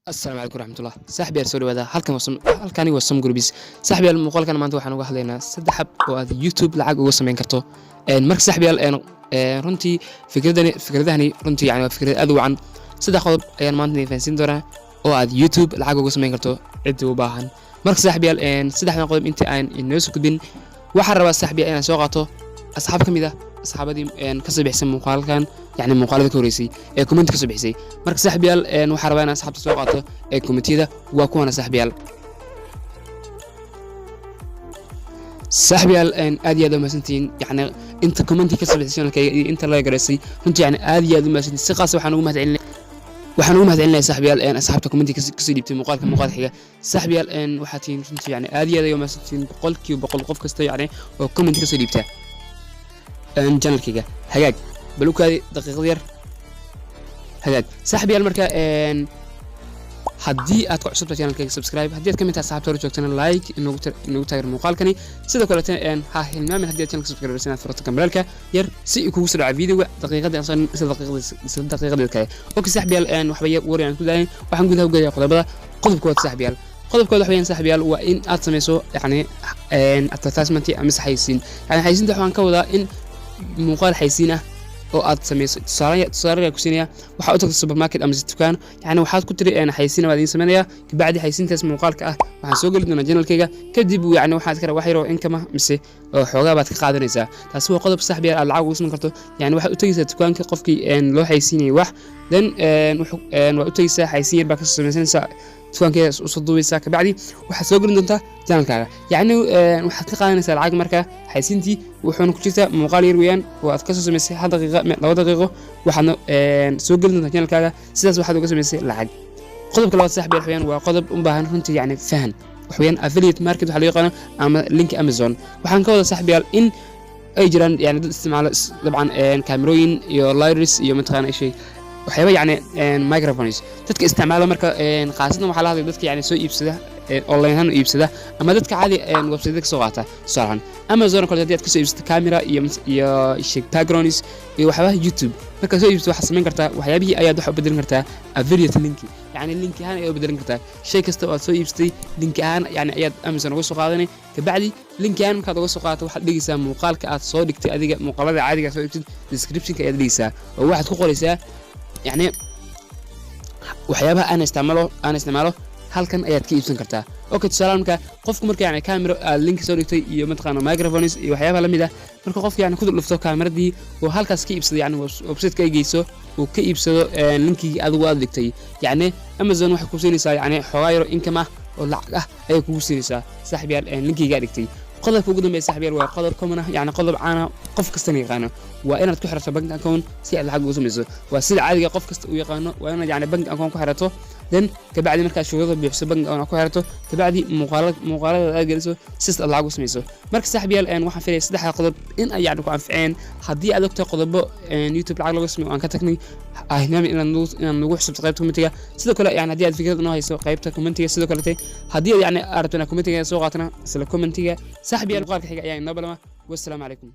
Asalaamu calaykum waraxmatullah, saaxibayaal, soo dhawaada. Halkan waa halkani waa Som Groups. Saaxibayaal, muuqaalkan maanta waxaan uga hadlaynaa saddex hab oo aad YouTube lacag uga samayn karto. Marka saaxibayaal, runtii fikradani, fikradahani runtii yani waa fikrad aad u wacan. Saddex qodob ayaan maanta idin fahansiin doonaa oo aad YouTube lacag uga samayn karto ciddii u baahan. Marka saaxibayaal, saddexdan qodob intii aan inoo soo gudbin, waxaan rabaa, saaxibayaal, inaan soo qaato asxaab ka mid ah asxaabadii kasoo bixisay muuqaalkan, yani muuqaalada ka horeysay ee comment kasoo bixisay. Marka saaxibayaal, waxaan rabaa inaan asxaabta soo qaato ee commentiyada. Waa kuwana, saaxibayaal. Saaxibayaal, aad iyo aad u mahadsantihiin. Yani inta commenti kasoo bixisay channelkayga iyo inta laga garaysay, runtii yani aad iyo aad u mahadsantihiin. Si qaas waxaan ugu mahadcelinaya, saaxibayaal, asxaabta commenti kasoo dhiibtay muuqaalka muuqaalka xiga. Saaxibayaal, waxaa tihiin runtii yani aad iyo aad ay u mahadsantihiin, 100% qof kasta yani oo comment kasoo dhiibta channelkayga. Hagaag, bal u kaadi daqiiqad yar. Hagaag, saaxibayaal, marka haddii aad ku cusubtahay channelkayga, subscribe. Haddii aad ka mid tahay asxaabta hore joogtana, like inoogu taageer muuqaalkani. Sidoo kaleete, ha hilmaamin haddii aad channelka subscribe inaad furato gambaleelka yar si uu kugu soo dhaco videoga daqiiqada isla daqiiqada isla daqiiqadeed kale. Okay, saaxibayaal, waxba yar war aan ku daayin, waxaan gudaha u gelayaa qodobada. Qodobkood, saaxibayaal, qodobkood waxa weeyaan, saaxibayaal, waa in aad samayso yani advertisement ama xayeysiin. Yani xayeysiinta waxaan ka wadaa in muuqaal xayeysiin ah oo aad samayso. Tusaale ku siinaya: waxaad u tagtay supermarket ama dukaan, yani waxaad ku tiri, "Xayeysiin baa idiin sameynaya." Kabacdi xayeysiintaas muuqaalka ah waxaan soo geli doonaa channelkayga. Kadib yani waxaad ka wax yaroo income ah mise oo xoogaa baad ka qaadanaysaa. Taasi waa qodob, saaxibayaal, aad lacag ugu samayn karto. Yani waxaad u tegaysaa dukaanka qofkii loo xayeysiinayay wax, then waad u tegaysaa, xayeysiin yar baa kasoo samaysanaysaa, dukaankeeda usoo duubaysaa, kabacdi waxaad soo gelin doontaa channelkaaga. Yacni waxaad ka qaadanaysaa lacag marka xayeysiintii, wuxuuna ku jirtaa muuqaal yar weeyaan oo aad kasoo samaysay 1 daqiiqa, 2 daqiiqo, waxaadna soo gelin doontaa channelkaaga. Sidaas waxaad uga samaysay lacag. Qodobka labaad, saaxiib, waxyaan waa qodob u baahan runtii yani fahan. Waxweeyaan affiliate market waxa loo yaqaano ama link Amazon. Waxaan ka wada, saaxiibayaal, in ay jiraan yani dad isticmaalo dabcan kaamerooyin iyo lights iyo mataqaana shay waxyaaba yani microphones dadka isticmaala. Marka khaasatan waxaa la hadlaya dadka yani soo iibsada, online ahaan u iibsada, ama dadka caadi website ka soo qaata. Tusaale ahaan, Amazon oo kale haddii aad kasoo iibsato camera iyo sheeg backgrounds iyo waxyaabaha YouTube markaad soo iibsato, waxaad samayn kartaa waxyaabihii ayaad waxa u bedelin kartaa affiliate linki, yani linki ahaan ayaad u bedelin kartaa. Shay kasta oo aad soo iibsatay linki ahaan yani ayaad Amazon uga soo qaadanay. Kabacdi linki ahaan markaad uga soo qaadato, waxaad dhigaysaa muuqaalka aad soo dhigtay adiga, muuqaalada caadiga aad soo dhigtid, descriptionka ayaad dhigaysaa oo waxaad ku qoraysaa yani waxyaabaha aan isticmaalo halkan ayaad ka iibsan kartaa. Okay, tusaale, marka qofku marka yani camera aad link soo dhigtay iyo mataqaana microphones iyo waxyaabaha la mid ah, marka qofku yani ku dhufto kaameradii oo halkaas ka iibsado, yani website-ka ay geyso uu ka iibsado linkigii adigu aad dhigtay, yacni Amazon waxay ku siinaysaa yani xoogaa yaro income ah oo lacag ah ayay kugu siinaysaa, saaxiibyaal, linkigaa dhigtay. Qodobka ugu dambeeya, saaxiibyaal, waa qodob common ah, yani qodob caana, qof kastana yaqaano: waa inaad ku xirato bank account si aad lacag ugu samayso. Waa sida caadiga qof kasta uu yaqaano, waa inaad yani bank account ku xirato, then kabacdi markaad shuruuda buuxiso, bank account ku xirato, kabacdi muuqaalada aad geliso, sidaas aad lacag ugu samayso. Marka saaxiibyaal, waxaan filaya saddexda qodob in ay yani ku anficeen. Haddii aad ogtahay qodobo YouTube lacag laga sameeyo oo aan ka tagnay, hilmaami inaad nagu xusubto qaybta commentiga. Sidoo kale yani haddii aad fikrad noo hayso, qaybta commentiga. Sidoo kalete haddii aad yani aad rabto inaad commentiga soo qaatana, isla commentiga. Saaxiibyaal, muuqaalka xiga ayaa inoo balama. Wassalaamu calaykum.